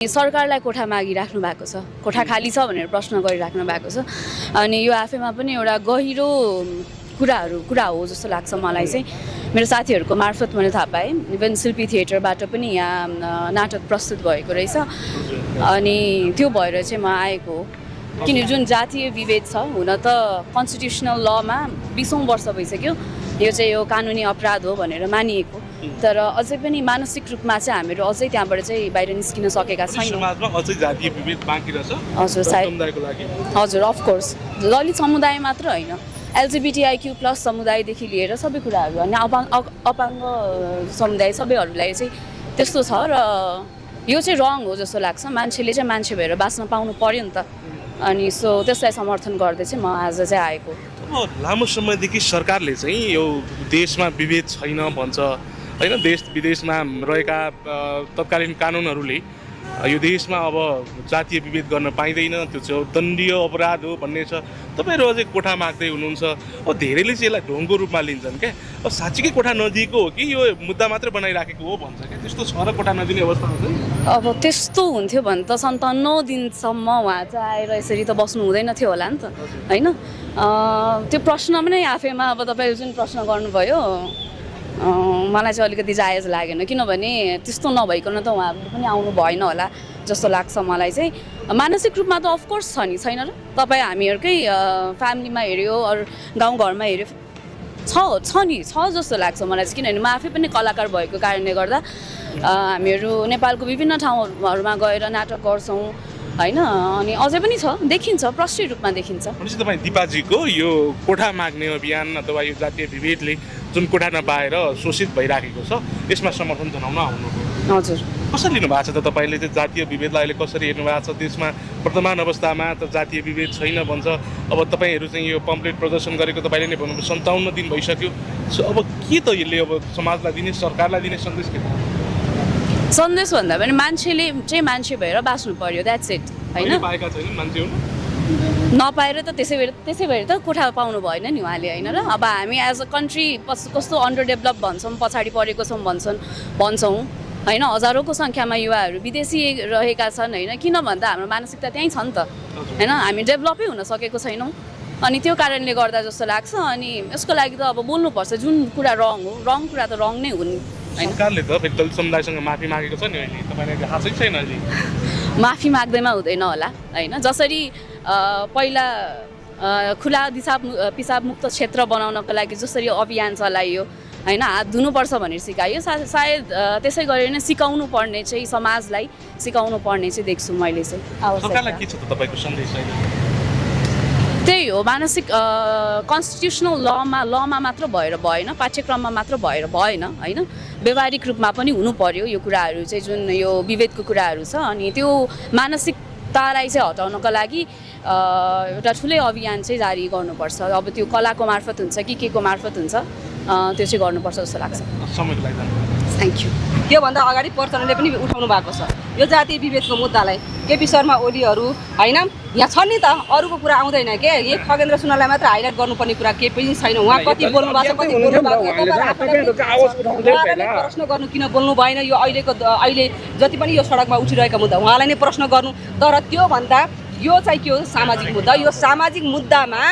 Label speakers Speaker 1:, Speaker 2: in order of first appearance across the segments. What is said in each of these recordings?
Speaker 1: सरकारलाई कोठा मागिराख्नु भएको छ, कोठा खाली छ भनेर प्रश्न गरिराख्नु भएको छ। अनि यो आफैमा पनि एउटा गहिरो कुरा हो जस्तो लाग्छ मलाई चाहिँ। मेरो साथीहरूको मार्फत मैले थाहा पाएँ, इभन शिल्पी थिएटरबाट पनि यहाँ नाटक प्रस्तुत भएको रहेछ। अनि त्यो भएर चाहिँ म आएको हो, किन जुन जातीय विभेद छ, हुन त कन्स्टिट्युसनल लमा 20औं वर्ष भइसक्यो यो चाहिँ यो कानुनी अपराध हो भनेर मानिएको, तर अझै पनि मानसिक रूपमा चाहिँ हामीहरू अझै त्यहाँबाट चाहिँ बाहिर निस्किन सकेका छैनौँ।
Speaker 2: समाजमा अझै जातीय विभेद बाँकी रहेछ।
Speaker 1: हजुर सायद,
Speaker 2: समुदायको लागि।
Speaker 1: हजुर अफकोर्स, दलित समुदाय मात्र होइन, LGBTIQ+ समुदायदेखि लिएर सबै कुराहरू, अनि अपाङ्ग समुदाय सबैहरूलाई चाहिँ त्यस्तो छ। र यो चाहिँ रङ हो जस्तो लाग्छ। मान्छेले चाहिँ मान्छे भएर बाँच्न पाउनु पर्यो नि त। अनि त्यसलाई समर्थन गर्दै चाहिँ म आज चाहिँ आएको।
Speaker 2: लामो समयदेखि सरकारले चाहिँ यो देशमा विभेद छैन भन्छ होइन, देश विदेशमा रहेका तत्कालीन कानुनहरूले यो देशमा अब जातीय विभेद गर्न पाइँदैन, त्यो चाहिँ दण्डीय अपराध हो भन्ने छ। तपाईँहरू अझै कोठा माग्दै हुनुहुन्छ। अब धेरैले चाहिँ यसलाई ढोङको रूपमा लिन्छन् क्या, अब साँच्चीकै कोठा नदिएको हो कि यो मुद्दा मात्र बनाइराखेको हो भन्छ क्या, त्यस्तो छ र कोठा नदिने अवस्था हुन्छ।
Speaker 1: अब त्यस्तो हुन्थ्यो भने त 57 दिनसम्म उहाँ चाहिँ आएर यसरी त बस्नु हुँदैन थियो होला नि त, होइन? त्यो प्रश्न पनि आफैमा, अब तपाईँले जुन प्रश्न गर्नुभयो मलाई चाहिँ अलिकति जायज लागेन, किनभने त्यस्तो नभइकन त उहाँहरू पनि आउनु भएन होला जस्तो लाग्छ मलाई चाहिँ। मानसिक रूपमा त अफकोर्स छ नि, छैन र? तपाईँ हामीहरूकै फ्यामिलीमा हेऱ्यो अरू गाउँघरमा हेऱ्यो छ नि, छ जस्तो लाग्छ मलाई चाहिँ। किनभने म आफै पनि कलाकार भएको कारणले गर्दा हामीहरू नेपालको विभिन्न ठाउँहरूमा गएर नाटक गर्छौँ होइन, अनि अझै पनि छ, देखिन्छ, प्रष्ट रूपमा देखिन्छ।
Speaker 2: भनेपछि तपाईँ दिपाजीको यो कोठा माग्ने अभियान अथवा यो जातीय विभेदले जुन कोठा नपाएर शोषित भइराखेको छ यसमा समर्थन जनाउन आउनुभयो।
Speaker 1: हजुर,
Speaker 2: कसरी लिनु भएको छ त तपाईँले चाहिँ जातीय विभेदलाई अहिले कसरी हेर्नु भएको छ? देशमा वर्तमान अवस्थामा त जातीय विभेद छैन भन्छ। अब तपाईँहरू चाहिँ यो पम्पलेट प्रदर्शन गरेको तपाईँले नै भन्नुभयो 57 दिन भइसक्यो। अब के त यसले अब समाजलाई दिने, सरकारलाई दिने सन्देश के त?
Speaker 1: सन्देश भन्दा पनि मान्छेले चाहिँ मान्छे भएर बाँच्नु पर्यो, द्याट्स इट, होइन?
Speaker 2: पाएका छैनन् मान्छे हुनु
Speaker 1: नपाएर त त्यसै भएर त कोठा पाउनु भएन नि उहाँले, होइन र? अब हामी एज अ कन्ट्री कस्तो अन्डर डेभलप भन्छौँ, पछाडि परेको छौँ भन्छौँ होइन। हजारौँको सङ्ख्यामा युवाहरू विदेशी रहेका छन् होइन, किन भन्दा हाम्रो मानसिकता त्यहीँ छ नि त, होइन? हामी डेभलपै हुन सकेको छैनौँ, अनि त्यो कारणले गर्दा जस्तो लाग्छ। अनि यसको लागि त अब बोल्नुपर्छ, जुन कुरा रङ हो, रङ कुरा त रङ नै हो नि।
Speaker 2: सरकारले त फेरि दलित समुदायसँग माफी मागेको छ नि अहिले, तपाईँले थाहा छैन अहिले?
Speaker 1: माफी माग्दैमा हुँदैन होला, होइन? जसरी पहिला खुला पिसाब मुक्त क्षेत्र बनाउनको लागि जसरी अभियान चलाइयो होइन, हात धुनुपर्छ भनेर सिकाइयो, सायद त्यसै गरेर नै सिकाउनु पर्ने चाहिँ, समाजलाई सिकाउनु पर्ने चाहिँ देख्छु मैले चाहिँ।
Speaker 2: सरकारलाई के छ त तपाईँको सन्देश अहिले?
Speaker 1: त्यही हो, मानसिक कन्स्टिट्युसनल लमा मात्र भएर भएन, पाठ्यक्रममा मात्र भएर भएन, होइन? व्यवहारिक रूपमा पनि हुनु पर्यो यो कुराहरू चाहिँ, जुन यो विभेदको कुराहरू छ। अनि त्यो मानसिकतालाई चाहिँ हटाउनको लागि एउटा ठुलै अभियान चाहिँ जारी गर्नुपर्छ। अब त्यो कलाको मार्फत हुन्छ कि के को मार्फत हुन्छ, त्यो चाहिँ गर्नुपर्छ जस्तो लाग्छ।
Speaker 2: समयको लागि
Speaker 1: थ्याङ्क यू।
Speaker 3: त्योभन्दा अगाडि पर्चनले पनि उठाउनु भएको छ यो जातीय विभेदको मुद्दालाई। केपी शर्मा ओलीहरू होइन, यहाँ छन् नि त, अरूको कुरा आउँदैन के, यही खगेन्द्र सुनारलाई मात्र हाइलाइट गर्नुपर्ने कुरा केही पनि छैन। उहाँ कति बोल्नु भएको छ, कति बोल्नु भएको छ, प्रश्न गर्नु किन बोल्नु भएन? यो अहिले जति पनि यो सडकमा उठिरहेका मुद्दा उहाँलाई नै प्रश्न गर्नु। तर त्योभन्दा यो चाहिँ के हो, सामाजिक मुद्दा। यो सामाजिक मुद्दामा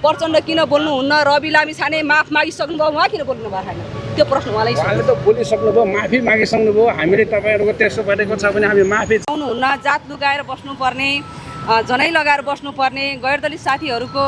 Speaker 3: प्रचण्ड किन बोल्नुहुन्न? रवि लामिछाने माफ मागिसक्नु भयो, उहाँ किन बोल्नु भएको छैन? त्यो प्रश्न उहाँले
Speaker 4: त बोलिसक्नुभयो, माफी मागिसक्नुभयो। हामीले तपाईँहरूको त्यस्तो गरेको छ भने हामी माफी
Speaker 3: आउनुहुन्न। जात लुगाएर बस्नुपर्ने, जनै लगाएर बस्नुपर्ने, गैर दलित साथीहरूको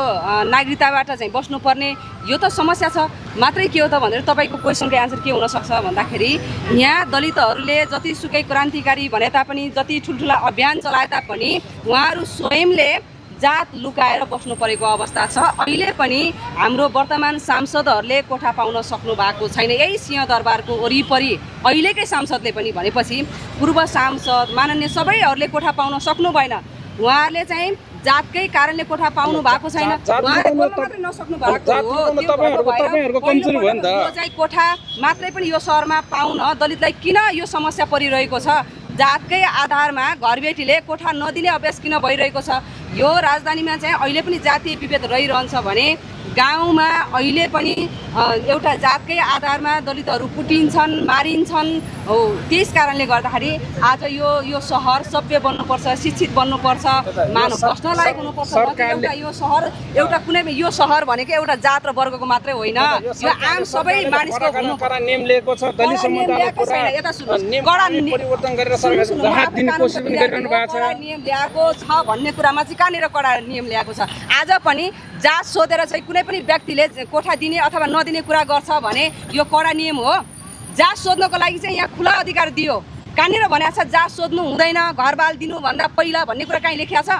Speaker 3: नागरिकताबाट चाहिँ बस्नुपर्ने, यो त समस्या छ। मात्रै के हो त भनेर तपाईँको क्वेसनको एन्सर के हुनसक्छ भन्दाखेरि, यहाँ दलितहरूले जतिसुकै क्रान्तिकारी भने तापनि, जति ठुल्ठुला अभियान चलाए तापनि उहाँहरू स्वयंले जात लुकाएर बस्नु परेको अवस्था छ। अहिले पनि हाम्रो वर्तमान सांसदहरूले कोठा पाउन सक्नु भएको छैन। यही सिंहदरबारको वरिपरि अहिलेकै सांसदले पनि भनेपछि पूर्व सांसद माननीय सबैहरूले कोठा पाउन सक्नु भएन। उहाँहरूले चाहिँ जातकै कारणले कोठा पाउनु भएको छैन, उहाँले बोल्न मात्रै नसक्नु भएको हो। यो चाहिँ कोठा मात्रै पनि यो सहरमा पाउन दलितलाई किन यो समस्या परिरहेको छ? जातकै आधारमा घरबेटीले कोठा नदिने अभ्यास किन भइरहेको छ? यो राजधानीमा चाहिँ अहिले पनि जातीय विभेद रहिरहन्छ भने गाउँमा अहिले पनि एउटा जातकै आधारमा दलितहरू कुटिन्छन्, मारिन्छन्। हो, त्यस कारणले गर्दाखेरि आज यो सहर सभ्य बन्नुपर्छ, शिक्षित बन्नुपर्छ, मानव बस्न लायक हुनुपर्छ। एउटा यो सहर एउटा कुनै यो सहर भनेको एउटा जात र वर्गको मात्रै होइन, यो आम सबै मानिसको
Speaker 4: कडा नियम लिएको छ। दलित समुदायलाई कडा नियम परिवर्तन गरेर सरकारले राहत दिने कोसिस पनि गरिरहनु भएको छ।
Speaker 3: नियम ल्याएको छ भन्ने कुरामा चाहिँ कहाँनिर कडा नियम ल्याएको छ? आज पनि जात सोधेर चाहिँ कुनै पनि व्यक्तिले कोठा दिने अथवा नदिने कुरा गर्छ भने यो कडा नियम हो। जात सोध्नको लागि चाहिँ यहाँ खुला अधिकार दियो। कहाँनिर भनेको छ जात सोध्नु हुँदैन, घरबाल दिनुभन्दा पहिला भन्ने कुरा कहीँ लेखिएको छ?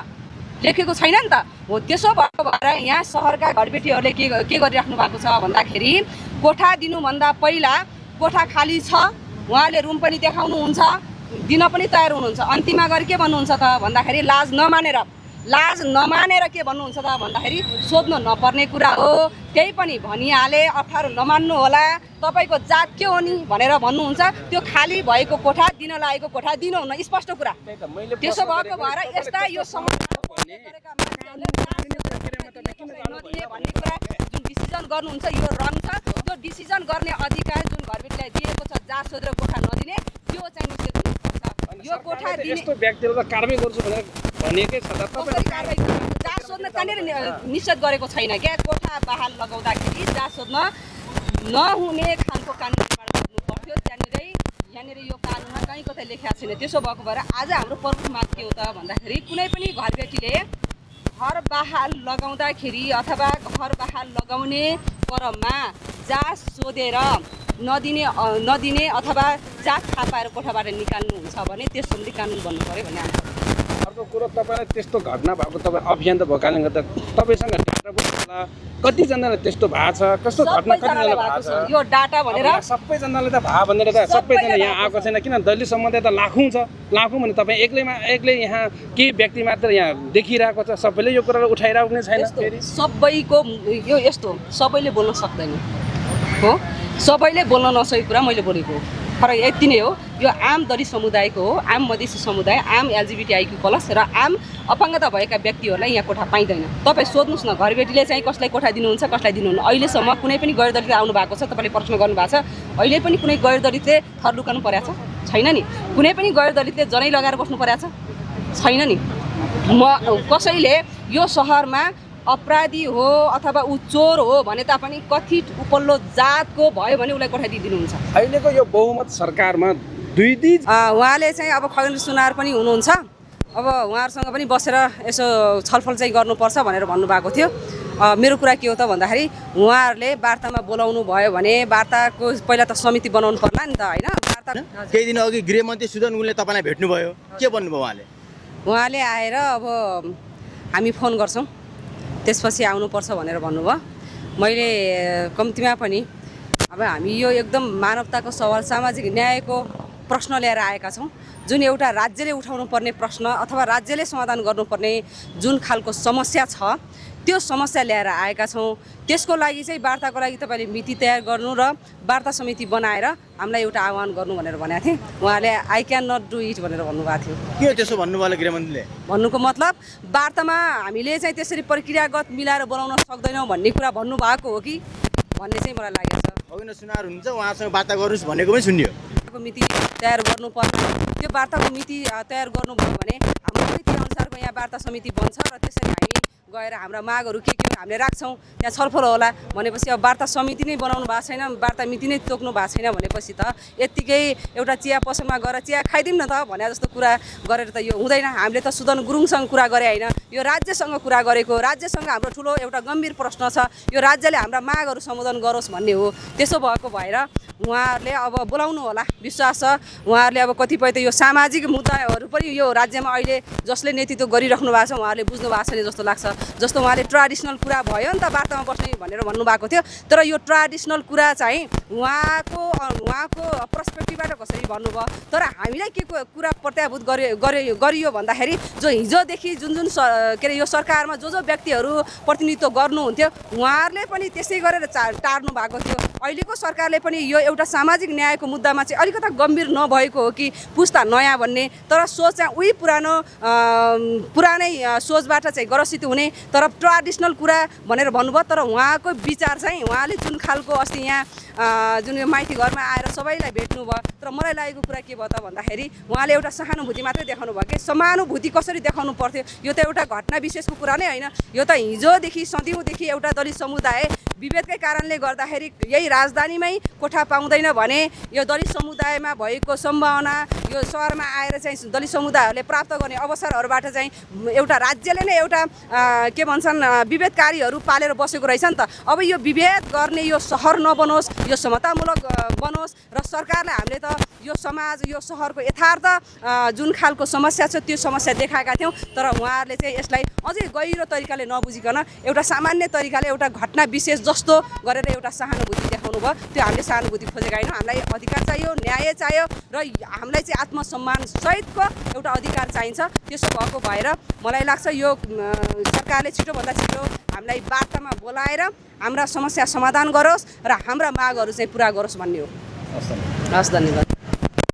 Speaker 3: लेखेको छैन नि त। हो, त्यसो भएको भएर यहाँ सहरका घरबेटीहरूले के गरिराख्नु भएको छ भन्दाखेरि कोठा दिनुभन्दा पहिला कोठा खाली छ, उहाँले रुम पनि देखाउनुहुन्छ, दिन पनि तयार हुनुहुन्छ। अन्तिममा गएर के भन्नुहुन्छ त भन्दाखेरि लाज नमानेर के भन्नुहुन्छ त भन्दाखेरि सोध्नु नपर्ने कुरा हो, त्यही पनि भनिहाले, अप्ठ्यारो नमान्नु होला, तपाईँको जात के हो नि भनेर भन्नुहुन्छ। त्यो खाली भएको कोठा, दिन लागेको कोठा दिनुहुन्न, स्पष्ट कुरा। त्यसो भएको भएर यस्ता यो भन्ने कुरा जुन डिसिजन गर्नुहुन्छ यो रङ छ। त्यो डिसिजन गर्ने अधिकार जुन घरबेटीलाई दिएको छ जात सोधेर कोठा नदिने, त्यो चाहिँ निषेध हुनुपर्छ। यो कोठा दिने
Speaker 4: यस्तो व्यक्तिले त कारबाही गर्छु भनेर भनेकै छ।
Speaker 3: जात सोध्न कहाँनिर निषेध गरेको छैन क्या। कोठा बहाल लगाउँदाखेरि जात सोध्न नहुने खालको कानुन गर्नु पर्थ्यो। यहाँनिर यो कानुनमा कहीँ कतै लेखेको छैन। त्यसो भएको भएर आज हाम्रो प्रमुख माग के हो त भन्दाखेरि कुनै पनि घरबेटीले घर बहाल लगाउँदाखेरि अथवा घर बहाल लगाउने क्रममा जात सोधेर नदिने अथवा जात थाहा पाएर कोठाबाट निकाल्नुहुन्छ भने त्यस सम्बन्धी कानुन बन्नु पर्यो भन्ने हाम्रो।
Speaker 4: अर्को कुरो, तपाईँलाई त्यस्तो घटना भएको तपाईँ अभियान त भएको कारणले गर्दा तपाईँसँग डाटा पनि होला, कतिजनालाई त्यस्तो भएको छ, कस्तो घटना कतिजनालाई भएको छ?
Speaker 3: यो डाटा भनेर
Speaker 4: सबैजनाले त भयो भनेर त सबैजना यहाँ आएको छैन। किन दलित समुदाय त लाखौँ छ। लाखौँ भने तपाईँ एक्लै यहाँ केही व्यक्ति मात्र यहाँ देखिरहेको छ, सबैले यो कुरालाई उठाइरहेको छैन।
Speaker 3: सबैको यो यस्तो सबैले बोल्न सक्दैन हो, सबैले बोल्न नसकेको कुरा मैले बोलेको हो। तर यति नै हो, यो आम दलित समुदायको हो, आम मधेसी समुदाय, आम LGBTIQ+ र आम अपाङ्गता भएका व्यक्तिहरूलाई यहाँ कोठा पाइँदैन। तपाईँ सोध्नुहोस् न, घरबेटीले चाहिँ कसलाई कोठा दिनुहुन्छ, कसलाई दिनुहुन्न। अहिलेसम्म कुनै पनि गैर दलित आउनु भएको छ, तपाईँले प्रश्न गर्नुभएको छ, अहिले पनि कुनै गैर दलितले थर लुकाउनु परेको छैन नि। कुनै पनि गैर दलितले जनै लगाएर बस्नु परेको छैन नि। कसैले यो सहरमा अपराधी हो अथवा ऊ चोर हो भने तापनि कथित उपल्लो जातको भयो भने उसलाई कोठा दिनुहुन्छ।
Speaker 4: अहिलेको यो बहुमत सरकारमा
Speaker 3: उहाँले चाहिँ अब खगेन्द्र सुनार पनि हुनुहुन्छ। अब उहाँहरूसँग पनि बसेर यसो छलफल चाहिँ गर्नुपर्छ भनेर भन्नुभएको थियो। मेरो कुरा के हो त भन्दाखेरि उहाँहरूले वार्तामा बोलाउनु भयो भने वार्ताको पहिला त समिति बनाउनु पर्ला नि त होइन। वार्ता
Speaker 5: केही दिन अघि गृहमन्त्री सुदन उनले तपाईँलाई भेट्नुभयो, के भन्नुभयो
Speaker 3: उहाँले आएर अब हामी फोन गर्छौँ त्यसपछि आउनुपर्छ भनेर भन्नुभयो। मैले कम्तीमा पनि अब हामी यो एकदम मानवताको सवाल, सामाजिक न्यायको प्रश्न ल्याएर आएका छौँ। जुन एउटा राज्यले उठाउनु पर्ने प्रश्न अथवा राज्यले समाधान गर्नुपर्ने जुन खालको समस्या छ त्यो समस्या ल्याएर आएका छौँ। त्यसको लागि चाहिँ वार्ताको लागि तपाईँले मिति तयार गर्नु र वार्ता समिति बनाएर हामीलाई एउटा आह्वान गर्नु भनेर भनेको थिएँ। उहाँले I can not do it भनेर भन्नुभएको थियो।
Speaker 5: के त्यसो भन्नुभयो गृहमन्त्रीले?
Speaker 3: भन्नुको मतलब वार्तामा हामीले चाहिँ त्यसरी प्रक्रियागत मिलाएर बोलाउन सक्दैनौँ भन्ने कुरा भन्नुभएको हो कि भन्ने चाहिँ मलाई लागेको छ।
Speaker 5: खगेन्द्र सुनार हुनुहुन्छ, उहाँसँग वार्ता गर्नुहोस् भनेको पनि सुन्यो।
Speaker 3: मिति तयार गर्नुपर्छ। त्यो वार्ताको मिति तयार गर्नुभयो भने हाम्रो मिति अनुसारको यहाँ वार्ता समिति बन्छ र त्यसरी हामी गएर हाम्रा मागहरू के हामीले राख्छौँ, त्यहाँ छलफल होला भनेपछि अब वार्ता समिति नै बनाउनु भएको छैन, वार्ता मिति नै तोक्नु भएको छैन भनेपछि त यत्तिकै एउटा चिया पसलमा गएर चिया खाइदिउँ न त भने जस्तो कुरा गरेर त यो हुँदैन। हामीले त सुदन गुरुङसँग कुरा गरे होइन, यो राज्यसँग कुरा गरेको। राज्यसँग हाम्रो ठुलो एउटा गम्भीर प्रश्न छ, यो राज्यले हाम्रा मागहरू सम्बोधन गरोस् भन्ने हो। त्यसो भएको भएर उहाँहरूले अब बोलाउनु होला, विश्वास छ। उहाँहरूले अब कतिपय त यो सामाजिक मुद्दाहरू पनि यो राज्यमा अहिले जसले नेतृत्व गरिराख्नु भएको छ उहाँहरूले बुझ्नु भएको छैन जस्तो लाग्छ। जस्तो उहाँले ट्रेडिसनल कुरा भयो नि त वार्तामा बस्ने भनेर भन्नुभएको थियो, तर यो ट्रेडिसनल कुरा चाहिँ उहाँको पर्सपेक्टिभबाट कसरी भन्नुभयो। तर हामीलाई के कुरा प्रत्याभूत गरियो भन्दाखेरि जो हिजोदेखि जुन के अरे यो सरकारमा जो व्यक्तिहरू प्रतिनिधित्व गर्नुहुन्थ्यो उहाँहरूले पनि त्यसै गरेर टार्नु भएको थियो। अहिलेको सरकारले पनि यो एउटा सामाजिक न्यायको मुद्दामा चाहिँ अलिकता गम्भीर नभएको हो कि पुस्ता नयाँ भन्ने, तर सोच चाहिँ उही पुरानै सोचबाट चाहिँ ग्रसित हुने तर ट्रेडिसनल कुरा भनेर भन्नुभयो तर उहाँको विचार चाहिँ उहाँले जुन खालको अस्ति यहाँ जुन यो माइती घरमा आएर सबैलाई भेट्नु भयो तर मलाई लागेको कुरा के भयो त भन्दाखेरि उहाँले एउटा सहानुभूति मात्रै देखाउनु भयो कि समानुभूति कसरी देखाउनु पर्थ्यो यो त एउटा घटना विशेषको कुरा नै होइन यो त हिजोदेखि सदियौँदेखि एउटा दलित समुदाय विभेदकै कारणले गर्दाखेरि यही राजधानीमै कोठा पाउँदैन भने यो दलित समुदायमा भएको सम्भावना यो सहरमा आएर चाहिँ दलित समुदायहरूले प्राप्त गर्ने अवसरहरूबाट चाहिँ एउटा राज्यले नै एउटा के भन्छन् विभेदकारीहरू पालेर बसेको रहेछ नि त अब यो विभेद गर्ने यो सहर नबनोस् यो समतामूलक बनोस् र सरकारलाई हामीले त यो समाज यो सहरको यथार्थ जुन खालको समस्या छ त्यो समस्या देखाएका थियौँ तर उहाँहरूले चाहिँ यसलाई अझै गहिरो तरिकाले नबुझिकन एउटा सामान्य तरिकाले एउटा घटना विशेष जस्तो गरेर एउटा सहानुभूति देखाउनु भयो त्यो हामीले सहानुभूति खोजेका होइनौँ हामीलाई अधिकार चाहियो न्याय चाहियो र हामीलाई चाहिँ आत्मसम्मान सहितको एउटा अधिकार चाहिन्छ त्यसो भएको भएर मलाई लाग्छ यो सरकारले छिटोभन्दा छिटो हामीलाई वार्तामा बोलाएर हाम्रा समस्या समाधान गरोस् र हाम्रा मागहरू चाहिँ पुरा गरोस् भन्ने हो हस् धन्यवाद